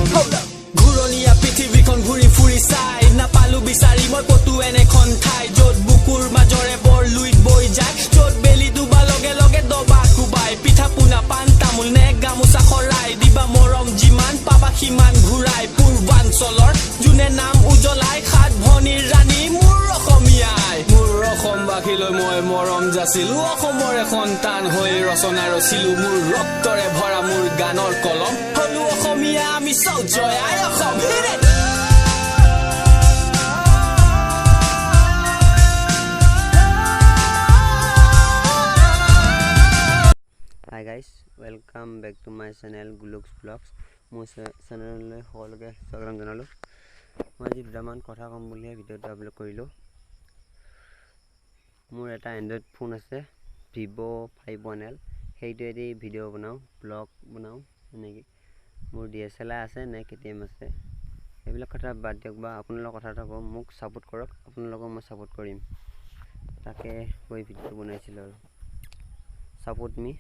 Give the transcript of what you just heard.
ঘূৰণীয়া পৃথিৱীখন ঘূৰি ফুৰি চাই নাপালো বিচাৰি মই ক'তো এনেখন ঠাই, য'ত বুকুৰ মাজৰে বৰ লুইত বৈ যায়, য'ত বেলি ডুবা লগে লগে দবা কোবাই। পিঠা পোনা, পাণ তামোল নে গামোচা শৰাই দিবা, মৰম যিমান পাবা সিমান ঘূৰাই। পূৰ্বাঞ্চলৰ যোনে নাম উজ্বলাই, সাত ভনীৰ ৰাণী মোৰ অসমীয়াই। মোৰ অসমবাসীলৈ মই মৰম যাচিলো। অসমৰে সন্তান হৈ ৰচনা ৰচিলো। মোৰ ৰক্তৰে ভৰা মোৰ গানৰ কলম। হলো অসমীয়া আমি চব, জয় আই Assam. Hit it! Hi guys, welcome back to my channel Golok's Vlogs। মোৰ চেনেললৈ সকলোকে স্বাগতম জনালোঁ। মই আজি দুটামান কথা ক'ম বুলিহে ভিডিঅ'টো আপলোড কৰিলোঁ। মোৰ এটা এণ্ড্ৰইড ফোন আছে, ভিভ' 51 এল। সেইটোৱেদি ভিডিঅ' বনাওঁ, ব্লগ বনাওঁ এনেকৈ। মোৰ ডিএছএলআৰ আছে নে কেটিএম আছে, সেইবিলাক কথা বাদ দিয়ক বা আপোনালোকৰ কথা এটা কওঁ, মোক ছাপোৰ্ট কৰক, আপোনালোকক মই ছাপোৰ্ট কৰিম। তাকে কৈ ভিডিঅ'টো বনাইছিলোঁ আৰু। Support me.